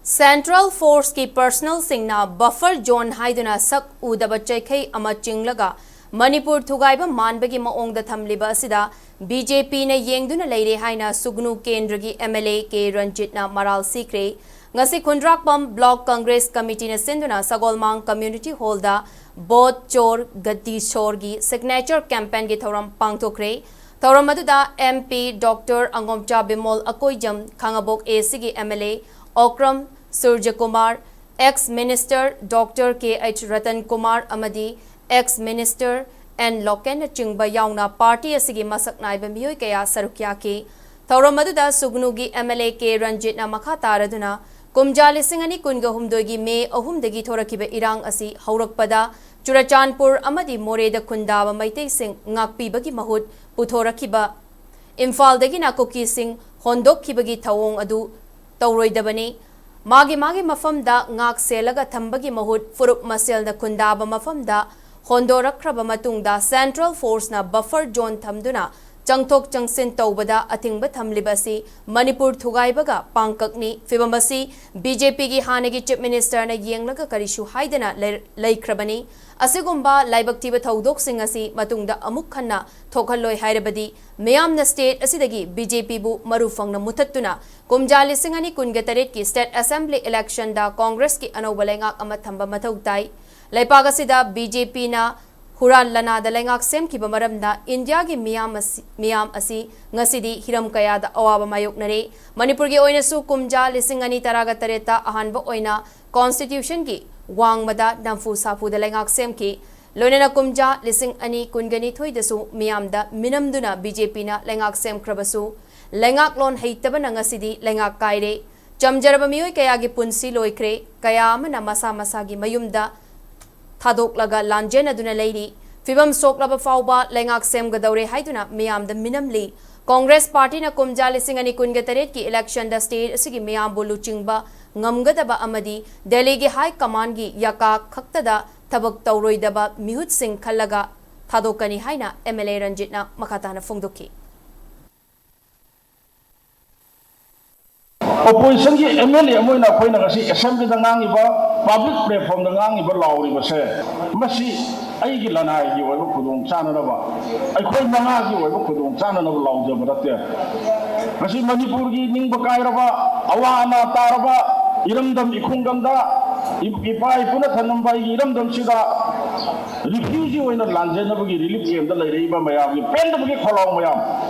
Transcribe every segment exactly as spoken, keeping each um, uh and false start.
Central Forceꯀꯤ personnelꯁꯤꯡꯅ buffer zone ꯍꯥꯏꯗꯨꯅ ꯁꯛ ꯎꯗꯕ ꯆꯩꯈꯩ ꯑꯃ ꯆꯤꯡꯂꯒ ꯃꯅꯤꯄꯨꯔ ꯊꯨꯒꯥꯏꯕ ꯃꯥꯟꯕꯒꯤ ꯃꯑꯣꯡꯗ ꯊꯝꯂꯤꯕ ꯑꯁꯤꯗ BJPꯅ ꯌꯦꯡꯗꯨꯅ ꯂꯩꯔꯦ ꯍꯥꯏꯅ ꯁꯨꯒꯅꯨ ꯀꯦꯟꯗ꯭ꯔꯒꯤ MLA ꯀꯦ ꯔꯟꯖꯤꯠꯅ ꯃꯔꯥꯜ ꯁꯤꯈ꯭ꯔꯦ꯫ ꯉꯁꯤ ꯈꯨꯟꯗ꯭ꯔꯥꯛꯄꯝ Block Congress Committeeꯅ ꯁꯤꯟꯗꯨꯅ ꯁꯒꯣꯜꯃꯥꯡ Community Hallꯗ ꯕꯣꯠ ꯆꯣꯔ ꯒꯗꯤ ꯁꯣꯔꯒꯤ signature campaignꯒꯤ ꯊꯧꯔꯝ ꯄꯥꯡꯊꯣꯛꯈ꯭ꯔꯦ꯫ ꯊꯧꯔꯝ ꯑꯗꯨꯗ MP Doctor ꯑꯉꯣꯝꯆꯥ ꯕꯤꯃꯣꯜ ꯑꯀꯣꯏꯖꯝ, ꯈꯥꯉꯕꯣꯛ ACꯒꯤ MLA Okram Surjakumar, ex Minister Doctor K H Ratan Kumar ꯑꯃꯗꯤ ex Minister ꯑꯦꯟ ꯂꯣꯀꯦꯟꯅꯆꯤꯡꯕ ꯌꯥꯎꯅ party ꯑꯁꯤꯒꯤ ꯃꯁꯛ ꯅꯥꯏꯕ ꯃꯤꯑꯣꯏ ꯀꯌꯥ ꯁꯔꯨꯛ ꯌꯥꯈꯤ꯫ ꯊꯧꯔꯝ ꯑꯗꯨꯗ ꯁꯨꯒꯅꯨꯒꯤ MLA ꯀꯦ ꯔꯟꯖꯤꯠꯅ ꯃꯈꯥ ꯇꯥꯔꯗꯨꯅ ꯀꯨꯝꯖꯥ ꯂꯤꯁꯤꯡ ꯑꯅꯤ ꯀꯨꯟꯒ ꯍꯨꯝꯗꯣꯏꯒꯤ ꯃꯦ ꯑꯍꯨꯝꯗꯒꯤ ꯊꯣꯔꯛꯈꯤꯕ ꯏꯔꯥꯡ ꯑꯁꯤ ꯍꯧꯔꯛꯄꯗ ꯆꯨꯔꯆꯥꯟꯄꯨꯔ ꯑꯃꯗꯤ ꯃꯣꯔꯦꯗ ꯈꯨꯟꯗꯥꯕ ꯃꯩꯇꯩꯁꯤꯡ ꯉꯥꯛꯄꯤꯕꯒꯤ ꯃꯍꯨꯠ ꯄꯨꯊꯣꯔꯛꯈꯤꯕ ꯏꯝꯐꯥꯜꯗꯒꯤꯅ ꯀꯨꯀꯤꯁꯤꯡ ꯍꯣꯟꯗꯣꯛꯈꯤꯕꯒꯤ ꯊꯧꯑꯣꯡ ꯑꯗꯨ ꯇꯧꯔꯣꯏꯗꯕꯅꯤ꯫ ꯃꯥꯒꯤ ꯃꯥꯒꯤ ꯃꯐꯝꯗ ꯉꯥꯛ ꯁꯦꯜꯂꯒ ꯊꯝꯕꯒꯤ ꯃꯍꯨꯠ ꯐꯨꯔꯨꯞ ꯃꯁꯦꯜꯅ ꯈꯨꯟꯗꯥꯕ ꯃꯐꯝꯗ ꯍꯣꯟꯗꯣꯔꯛꯈ꯭ꯔꯕ ꯃꯇꯨꯡꯗ Central Forceꯅ buffer zone ꯊꯝꯗꯨꯅ ꯆꯪꯊꯣꯛ ꯆꯪꯁꯤꯟ ꯇꯧꯕꯗ ꯑꯊꯤꯡꯕ ꯊꯝꯂꯤꯕ ꯑꯁꯤ ꯃꯅꯤꯄꯨꯔ ꯊꯨꯒꯥꯏꯕꯒ ꯄꯥꯡꯀꯛꯅꯤ꯫ ꯐꯤꯚꯝ ꯑꯁꯤ BJPꯒꯤ ꯍꯥꯟꯅꯒꯤ Chief Ministerꯅ ꯌꯦꯡꯂꯒ ꯀꯔꯤꯁꯨ ꯍꯥꯏꯗꯅ ꯂꯩ-, ꯂꯩꯈ꯭ꯔꯕꯅꯤ꯫ ꯑꯁꯤꯒꯨꯝꯕ ꯂꯥꯏꯕꯛ ꯊꯤꯕ ꯊꯧꯗꯣꯛꯁꯤꯡ ꯑꯁꯤ ꯃꯇꯨꯡꯗ ꯑꯃꯨꯛ ꯍꯟꯅ ꯊꯣꯛꯍꯜꯂꯣꯏ ꯍꯥꯏꯔꯕꯗꯤ ꯃꯤꯌꯥꯝꯅ state ꯑꯁꯤꯗꯒꯤ BJPꯕꯨ ꯃꯔꯨ ꯐꯪꯅ ꯃꯨꯊꯠꯇꯨꯅ ꯀꯨꯝꯖꯥ ꯂꯤꯁꯤꯡ ꯑꯅꯤ ꯀꯨꯟꯒ ꯇꯔꯦꯠꯀꯤ State Assembly electionꯗ Congressꯀꯤ ꯑꯅꯧꯕ ꯂꯩꯉꯥꯛ ꯑꯃ ꯊꯝꯕ ꯃꯊꯧ ꯇꯥꯏ꯫ ꯂꯩꯄꯥꯛ ꯑꯁꯤꯗ BJPꯅ ꯍꯨꯔꯥꯟ ꯂꯅꯥꯗ ꯂꯩꯉꯥꯛ ꯁꯦꯝꯈꯤꯕ ꯃꯔꯝꯅ ꯏꯟꯗꯤꯌꯥꯒꯤ ꯃꯤꯌꯥꯝ ꯑꯁꯤ, ꯃꯤꯌꯥꯝ ꯑꯁꯤ ꯉꯁꯤꯗꯤ ꯍꯤꯔꯝ ꯀꯌꯥꯗ ꯑꯋꯥꯕ ꯃꯥꯌꯣꯛꯅꯔꯦ꯫ ꯃꯅꯤꯄꯨꯔꯒꯤ ꯑꯣꯏꯅꯁꯨ ꯀꯨꯝꯖꯥ ꯂꯤꯁꯤꯡ ꯑꯅꯤ ꯇꯔꯥꯒ ꯇꯔꯦꯠꯇ ꯑꯍꯥꯟꯕ ꯑꯣꯏꯅ Constitutionꯒꯤ ꯋꯥꯡꯃꯗ ꯅꯝꯐꯨ ꯁꯥꯐꯨꯗ ꯂꯩꯉꯥꯛ ꯁꯦꯝꯈꯤ꯫ ꯂꯣꯏꯅꯅ ꯀꯨꯝꯖꯥ ꯂꯤꯁꯤꯡ ꯑꯅꯤ ꯀꯨꯟꯒ ꯅꯤꯊꯣꯏꯗꯁꯨ ꯃꯤꯌꯥꯝꯗ ꯃꯤꯅꯝꯗꯨꯅ BJPꯅ ꯂꯩꯉꯥꯛ ꯁꯦꯝꯈ꯭ꯔꯕꯁꯨ, ꯂꯩꯉꯥꯛꯂꯣꯟ ꯍꯩꯇꯕꯅ ꯉꯁꯤꯗꯤ ꯂꯩꯉꯥꯛ ꯀꯥꯏꯔꯦ꯫ ꯆꯝꯖꯔꯕ ꯃꯤꯑꯣꯏ ꯀꯌꯥꯒꯤ ꯄꯨꯟꯁꯤ ꯂꯣꯏꯈ꯭ꯔꯦ, ꯀꯌꯥ ꯑꯃꯅ ꯃꯁꯥ ꯃꯁꯥꯒꯤ ꯃꯌꯨꯝꯗ ꯊꯥꯗꯣꯛꯂꯒ ꯂꯥꯟꯖꯦꯟꯅꯗꯨꯅ ꯂꯩꯔꯤ꯫ ꯐꯤꯚꯝ ꯁꯣꯛꯂꯕ ꯐꯥꯎꯕ ꯂꯩꯉꯥꯛ ꯁꯦꯝꯒꯗꯧꯔꯦ ꯍꯥꯏꯗꯨꯅ ꯃꯤꯌꯥꯝꯗ ꯃꯤꯅꯝꯂꯤ꯫ Congress partyꯅ ꯀꯨꯝꯖꯥ ꯂꯤꯁꯤꯡ ꯑꯅꯤ ꯀꯨꯟꯒ ꯇꯔꯦꯠꯀꯤ electionꯗ state ꯑꯁꯤꯒꯤ ꯃꯤꯌꯥꯝꯕꯨ ꯂꯨꯆꯤꯡꯕ ꯉꯝꯒꯗꯕ ꯑꯃꯗꯤ ꯗꯦꯜꯂꯤꯒꯤ high commandꯒꯤ ꯌꯥꯀꯥ ꯈꯛꯇꯗ ꯊꯕꯛ ꯇꯧꯔꯣꯏꯗꯕ ꯃꯤꯍꯨꯠꯁꯤꯡ ꯈꯜꯂꯒ ꯊꯥꯗꯣꯛꯀꯅꯤ ꯍꯥꯏꯅ MLA ꯔꯟꯖꯤꯠꯅ ꯃꯈꯥ ꯇꯥꯅ ꯐꯣꯡꯗꯣꯛꯈꯤ꯫ ꯑꯣꯄꯣꯖꯤꯁꯟꯒꯤ ꯑꯦꯝ ꯑꯦꯜ ꯑꯦ ꯑꯃ ꯑꯣꯏꯅ ꯑꯩꯈꯣꯏꯅ ꯉꯁꯤ ꯑꯦꯁꯦꯝꯕ꯭ꯂꯤꯗ ꯉꯥꯡꯉꯤꯕ, ꯄꯕ꯭ꯂꯤꯛ ꯄ꯭ꯂꯦꯠꯐꯣꯝꯗ ꯉꯥꯡꯉꯤꯕ, ꯂꯥꯎꯔꯤꯕꯁꯦ, ꯃꯁꯤ ꯑꯩꯒꯤ ꯂꯅꯥꯏꯒꯤ ꯑꯣꯏꯕ ꯈꯨꯗꯣꯡ ꯆꯥꯅꯅꯕ, ꯑꯩꯈꯣꯏ ꯃꯉꯥꯒꯤ ꯑꯣꯏꯕ ꯈꯨꯗꯣꯡ ꯆꯥꯅꯅꯕ ꯂꯥꯎꯖꯕ ꯅꯠꯇꯦ꯫ ꯉꯁꯤ ꯃꯅꯤꯄꯨꯔꯒꯤ ꯅꯤꯡꯕ ꯀꯥꯏꯔꯕ, ꯑꯋꯥ ꯑꯅꯥ ꯇꯥꯔꯕ ꯏꯔꯝꯗꯝ ꯏꯈꯨꯡꯒꯪꯗ, ꯏ-, ꯏꯄꯥ ꯏꯄꯨꯅ ꯊꯝꯂꯝꯕ ꯑꯩꯒꯤ ꯏꯔꯝꯗꯝꯁꯤꯗ ꯔꯤꯐ꯭ꯌꯨꯖꯤ ꯑꯣꯏꯅ ꯂꯥꯟꯖꯦꯟꯅꯕꯒꯤ ꯔꯤꯂꯤꯐ ꯀꯦꯝꯞꯇ ꯂꯩꯔꯛꯏꯕ ꯃꯌꯥꯝꯒꯤ ꯄꯦꯟꯗꯕꯒꯤ ꯈꯣꯜꯂꯥꯎ ꯃꯌꯥꯝ,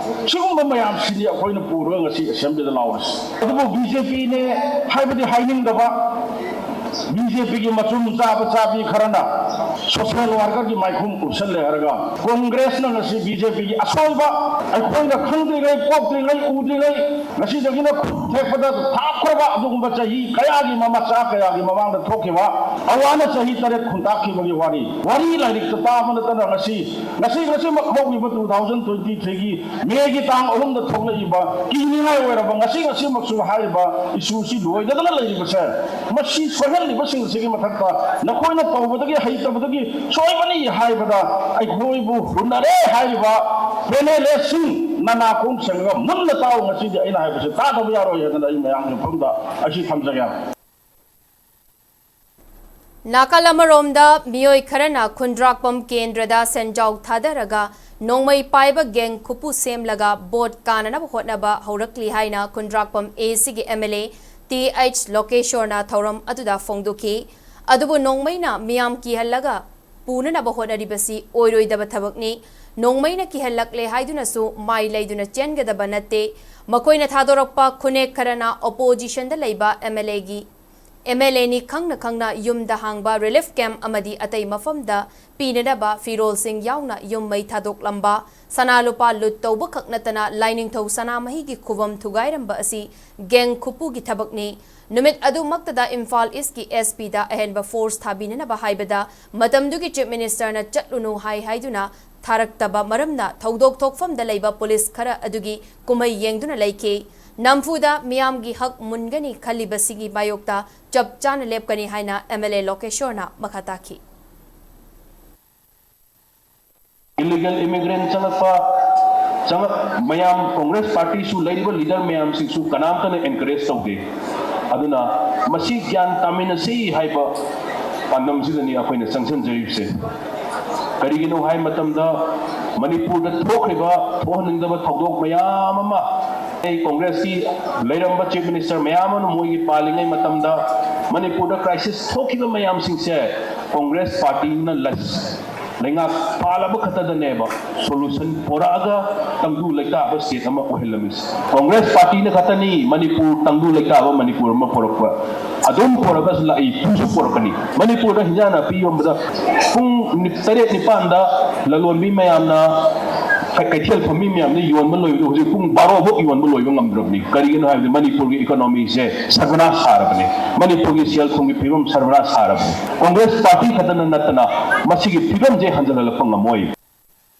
ꯁꯤꯒꯨꯝꯕ ꯃꯌꯥꯝꯁꯤꯅꯤ ꯑꯩꯈꯣꯏꯅ ꯄꯨꯔꯒ ꯉꯁꯤ ꯑꯦꯁꯦꯝꯕ꯭ꯂꯤꯗ ꯂꯥꯎꯔꯤꯁꯤ꯫ ꯑꯗꯨꯕꯨ ꯕꯤ ꯖꯦ ꯄꯤꯅꯦ ꯍꯥꯏꯕꯗꯤ ꯍꯥꯏꯅꯤꯡꯗꯕ, ꯕꯤ ꯖꯦ ꯄꯤꯒꯤ ꯃꯆꯨꯝ ꯆꯥꯕ ꯆꯥꯕꯤ ꯈꯔꯅ ꯁꯣꯁꯤꯌꯦꯜ ꯋꯥꯔꯀꯔꯒꯤ ꯃꯥꯏꯈꯨꯝ ꯎꯞꯁꯜꯂꯦ ꯍꯥꯏꯔꯒ, ꯀꯣꯡꯒ꯭ꯔꯦꯁꯅ ꯉꯁꯤ ꯕꯤ ꯖꯦ ꯄꯤꯒꯤ ꯑꯁꯣꯏꯕ ꯑꯩꯈꯣꯏꯅ ꯈꯪꯗ꯭ꯔꯤꯉꯩ, ꯄꯣꯛꯇ꯭ꯔꯤꯉꯩ, ꯎꯗ꯭ꯔꯤꯉꯩ, ꯉꯁꯤꯗꯒꯤꯅ ꯈꯨꯠ ꯊꯦꯛꯄꯗ ꯊꯥꯞꯈ꯭ꯔꯕ ꯑꯗꯨꯒꯨꯝꯕ ꯆꯍꯤ ꯀꯌꯥꯒꯤ ꯃꯃꯥ ꯆꯥ ꯀꯌꯥꯒꯤ ꯃꯃꯥꯡꯗ ꯊꯣꯛꯈꯤꯕ ꯑꯋꯥꯅ ꯆꯍꯤ ꯇꯔꯦꯠ ꯈꯨꯟꯇꯥꯛꯈꯤꯕꯒꯤ ꯋꯥꯔꯤ, ꯋꯥꯔꯤ ꯂꯥꯏꯔꯤꯛꯇ ꯇꯥꯕ ꯅꯠꯇꯅ ꯉꯁꯤ, ꯉꯁꯤ ꯉꯁꯤꯃꯛ ꯍꯧꯈꯤꯕ two thousand twenty threeꯒꯤ ꯃꯦꯒꯤ ꯇꯥꯡ ꯑꯍꯨꯝꯗ ꯊꯣꯛꯂꯛꯏꯕ ꯀꯤꯅꯤꯡꯉꯥꯏ ꯑꯣꯏꯔꯕ ꯉꯁꯤ ꯉꯁꯤꯃꯛꯁꯨ ꯍꯥꯏꯔꯤꯕ ꯏꯁꯨꯁꯤ ꯂꯣꯏꯗꯗꯅ ꯂꯩꯔꯤꯕꯁꯦ, ꯃꯁꯤ ꯁꯣꯏꯍꯜꯂꯤꯕꯁꯤꯡꯁꯤꯒꯤ ꯃꯊꯛꯇ ꯅꯈꯣꯏꯅ ꯇꯧꯕꯗꯒꯤ, ꯍꯩꯇꯕꯗꯒꯤ ꯁꯣꯏꯕꯅꯤ ꯍꯥꯏꯕꯗ ꯑꯩꯈꯣꯏꯕꯨ ꯍꯨꯟꯅꯔꯦ ꯍꯥꯏꯔꯤꯕ ꯄꯦꯅꯦꯂꯦꯁꯤꯡ ꯅꯅꯥꯀꯣꯡ ꯁꯦꯡꯉꯒ ꯃꯨꯟꯅ ꯇꯥꯎ꯫ ꯉꯁꯤꯗꯤ ꯑꯩꯅ ꯍꯥꯏꯕꯁꯤ ꯇꯥꯗꯕ ꯌꯥꯔꯣꯏ ꯍꯥꯏꯗꯅ ꯑꯩ ꯃꯌꯥꯝꯒꯤ ꯃꯐꯝꯗ ꯑꯩꯁꯤ ꯊꯝꯖꯒꯦ꯫ ꯅꯥꯀꯜ ꯑꯃꯔꯣꯝꯗ, ꯃꯤꯑꯣꯏ ꯈꯔꯅ ꯈꯨꯟꯗ꯭ꯔꯥꯛꯄꯝ ꯀꯦꯟꯗ꯭ꯔꯗ ꯁꯦꯟꯖꯥꯎ ꯊꯥꯗꯔꯒ ꯅꯣꯡꯃꯩ ꯄꯥꯏꯕ ꯒꯦꯡ ꯈꯨꯄꯨ ꯁꯦꯝꯂꯒ ꯚꯣꯠ ꯀꯥꯅꯅꯕ ꯍꯣꯠꯅꯕ ꯍꯧꯔꯛꯂꯤ ꯍꯥꯏꯅ ꯈꯨꯟꯗ꯭ꯔꯥꯛꯄꯝ ꯑꯦꯁꯤꯒꯤ M L A T H ꯂꯣꯀꯦꯁꯣꯔꯅ ꯊꯧꯔꯝ ꯑꯗꯨꯗ ꯐꯣꯡꯗꯣꯛꯈꯤ꯫ ꯑꯗꯨꯕꯨ ꯅꯣꯡꯃꯩꯅ ꯃꯤꯌꯥꯝ ꯀꯤꯍꯜꯂꯒ ꯄꯨꯅꯅꯕ ꯍꯣꯠꯅꯔꯤꯕꯁꯤ ꯑꯣꯏꯔꯣꯏꯗꯕ ꯊꯕꯛꯅꯤ꯫ ꯅꯣꯡꯃꯩꯅ ꯀꯤꯍꯜꯂꯛꯂꯦ ꯍꯥꯏꯗꯨꯅꯁꯨ ꯃꯥꯏ ꯂꯩꯗꯨꯅ ꯆꯦꯟꯒꯗꯕ ꯅꯠꯇꯦ꯫ ꯃꯈꯣꯏꯅ ꯊꯥꯗꯣꯔꯛꯄ ꯈꯨꯅꯦꯛ ꯈꯔꯅ ꯑꯣꯄꯣꯖꯤꯁꯟꯗ ꯂꯩꯕ ꯑꯦꯝ ꯑꯦꯜ ꯑꯦꯒꯤ ꯑꯦꯝ ꯑꯦꯜ ꯑꯦꯅꯤ ꯈꯪꯅ ꯈꯪꯅ ꯌꯨꯝꯗ ꯍꯥꯡꯕ ꯔꯤꯂꯤꯐ ꯀꯦꯝꯞ ꯑꯃꯗꯤ ꯑꯇꯩ ꯃꯐꯝꯗ ꯄꯤꯅꯅꯕ ꯐꯤꯔꯣꯜꯁꯤꯡ ꯌꯥꯎꯅ ꯌꯨꯝ ꯃꯩ ꯊꯥꯗꯣꯛꯂꯝꯕ, ꯁꯅꯥ ꯂꯨꯄꯥ ꯂꯨꯠ ꯇꯧꯕ ꯈꯛ ꯅꯠꯇꯅ ꯂꯥꯏꯅꯤꯡꯊꯧ ꯁꯅꯥꯃꯍꯤꯒꯤ ꯈꯨꯕꯝ ꯊꯨꯒꯥꯏꯔꯝꯕ ꯑꯁꯤ ꯒꯦꯡ ꯈꯨꯄꯨꯒꯤ ꯊꯕꯛꯅꯤ꯫ ꯅꯨꯃꯤꯠ ꯑꯗꯨꯃꯛꯇꯗ ꯏꯝꯐꯥꯜ ꯏꯁꯀꯤ ꯑꯦꯁ ꯄꯤꯗ ꯑꯍꯦꯟꯕ ꯐꯣꯔꯁ ꯊꯥꯕꯤꯅꯅꯕ ꯍꯥꯏꯕꯗ ꯃꯇꯝꯗꯨꯒꯤ ꯆꯤꯐ ꯃꯤꯅꯤꯁꯇꯔꯅ ꯆꯠꯂꯨꯅꯨ ꯍꯥꯏ ꯍꯥꯏꯗꯨꯅ ꯊꯥꯔꯛꯇꯕ ꯃꯔꯝꯅ ꯊꯧꯗꯣꯛ ꯊꯣꯛꯐꯝꯗ ꯂꯩꯕ ꯄꯨꯂꯤꯁ ꯈꯔ ꯑꯗꯨꯒꯤ ꯀꯨꯝꯍꯩ ꯌꯦꯡꯗꯨꯅ ꯂꯩꯈꯤ꯫ ꯅꯝꯐꯨꯗ ꯃꯤꯌꯥꯝꯒꯤ ꯍꯛ ꯃꯨꯟꯒꯅꯤ ꯈꯜꯂꯤꯕꯁꯤꯒꯤ ꯃꯥꯌꯣꯛꯇ ꯆꯞ ꯆꯥꯅ ꯂꯦꯞꯀꯅꯤ ꯍꯥꯏꯅ ꯑꯦꯝ ꯑꯦꯜ ꯑꯦ ꯂꯣꯀꯦꯁꯣꯔꯅ ꯃꯈꯥ ꯇꯥꯈꯤ꯫ ꯏꯂꯤꯒꯦꯜ ꯏꯃꯤꯒ꯭ꯔꯦꯟ ꯆꯪꯂꯛꯄ, ꯆꯪꯉꯛ ꯃꯌꯥꯝ, ꯀꯣꯡꯒ꯭ꯔꯦꯁ ꯄꯥꯔꯇꯤꯁꯨ, ꯂꯩꯔꯤꯕ ꯂꯤꯗꯔ ꯃꯌꯥꯝꯁꯤꯡꯁꯨ ꯀꯅꯥꯝꯇꯅ ꯑꯦꯟꯀꯔꯦꯖ ꯇꯧꯗꯦ꯫ ꯑꯗꯨꯅ ꯃꯁꯤ ꯒ꯭ꯌꯥꯟ ꯇꯥꯃꯤꯟꯅꯁꯤ ꯍꯥꯏꯕ ꯄꯥꯟꯗꯝꯁꯤꯗꯅꯤ ꯑꯩꯈꯣꯏꯅ ꯆꯪꯁꯤꯟꯖꯔꯤꯕꯁꯦ꯫ ꯀꯔꯤꯒꯤꯅꯣ ꯍꯥꯏꯕ ꯃꯇꯝꯗ, ꯃꯅꯤꯄꯨꯔꯗ ꯊꯣꯛꯈ꯭ꯔꯤꯕ ꯊꯣꯛꯍꯟꯅꯤꯡꯗꯕ ꯊꯧꯗꯣꯛ ꯃꯌꯥꯝ ꯑꯃ, ꯑꯩ ꯀꯣꯡꯒ꯭ꯔꯦꯁꯀꯤ ꯂꯩꯔꯝꯕ ꯆꯤꯐ ꯃꯤꯅꯤꯁꯇꯔ ꯃꯌꯥꯝ ꯑꯃ ꯃꯣꯏꯒꯤ ꯄꯥꯜꯂꯤꯉꯩ ꯃꯇꯝꯗ ꯃꯅꯤꯄꯨꯔꯗ ꯀ꯭ꯔꯥꯏꯁꯤꯁ ꯊꯣꯛꯈꯤꯕ ꯃꯌꯥꯝꯁꯤꯡꯁꯦ ꯀꯣꯡꯒ꯭ꯔꯦꯁ ꯄꯥꯔꯇꯤꯅ ꯂꯩꯉꯥꯛ ꯄꯥꯜꯂꯕ ꯈꯛꯇꯗꯅꯦꯕ ꯁꯣꯂꯨꯁꯟ ꯄꯣꯔꯛꯑꯒ ꯇꯪꯗꯨ ꯂꯩꯇꯥꯕ ꯁ꯭ꯇꯦꯠ ꯑꯃ ꯑꯣꯏꯍꯜꯂꯝꯃꯤꯁꯦ꯫ ꯀꯣꯡꯒ꯭ꯔꯦꯁ ꯄꯥꯔꯇꯤꯅ ꯈꯛꯇꯅꯤ ꯃꯅꯤꯄꯨꯔ ꯇꯪꯗꯨ ꯂꯩꯇꯥꯕ ꯃꯅꯤꯄꯨꯔ ꯑꯃ ꯄꯣꯔꯛꯄ꯫ ꯑꯗꯨꯝ ꯄꯣꯔꯛꯑꯒꯁꯨ ꯂꯥꯛꯏ, ꯄꯨꯁꯨ ꯄꯣꯔꯛꯀꯅꯤ꯫ ꯃꯅꯤꯄꯨꯔꯗ ꯍꯤꯟꯖꯥꯡ ꯅꯥꯄꯤ ꯌꯣꯟꯕꯗ ꯄꯨꯡ ꯅꯤ-, ꯇꯔꯦꯠ ꯅꯤꯄꯥꯟꯗ ꯂꯂꯣꯟꯕꯤ ꯃꯌꯥꯝꯅ, ꯀꯩ-, ꯀꯩꯊꯦꯜ ꯐꯝꯃꯤ ꯃꯌꯥꯝꯅ ꯌꯣꯟꯕ ꯂꯣꯏꯕꯗꯣ ꯍꯧꯖꯤꯛ ꯄꯨꯡ ꯕꯥꯔꯣ ꯐꯥꯎ ꯌꯣꯟꯕ ꯂꯣꯏꯕ ꯉꯝꯗ꯭ꯔꯕꯅꯤ꯫ ꯀꯔꯤꯒꯤꯅꯣ ꯍꯥꯏꯕꯗꯤ ꯃꯅꯤꯄꯨꯔꯒꯤ ꯏꯀꯣꯅꯣꯃꯤꯁꯦ ꯁꯔꯕꯅꯥꯁ ꯁꯥꯔꯕꯅꯤ, ꯃꯅꯤꯄꯨꯔꯒꯤ ꯁꯦꯜ ꯊꯨꯝꯒꯤ ꯐꯤꯕꯝ ꯁꯔꯕꯅꯥꯁ ꯁꯥꯔꯕꯅꯤ꯫ ꯀꯣꯡꯒ꯭ꯔꯦꯁ ꯄꯥꯔꯇꯤ ꯈꯛꯇꯅ ꯅꯠꯇꯅ ꯃꯁꯤꯒꯤ ꯐꯤꯕꯝꯁꯦ ꯍꯟꯖꯤꯜꯍꯜꯂꯛꯄ ꯉꯝꯃꯣꯏ꯫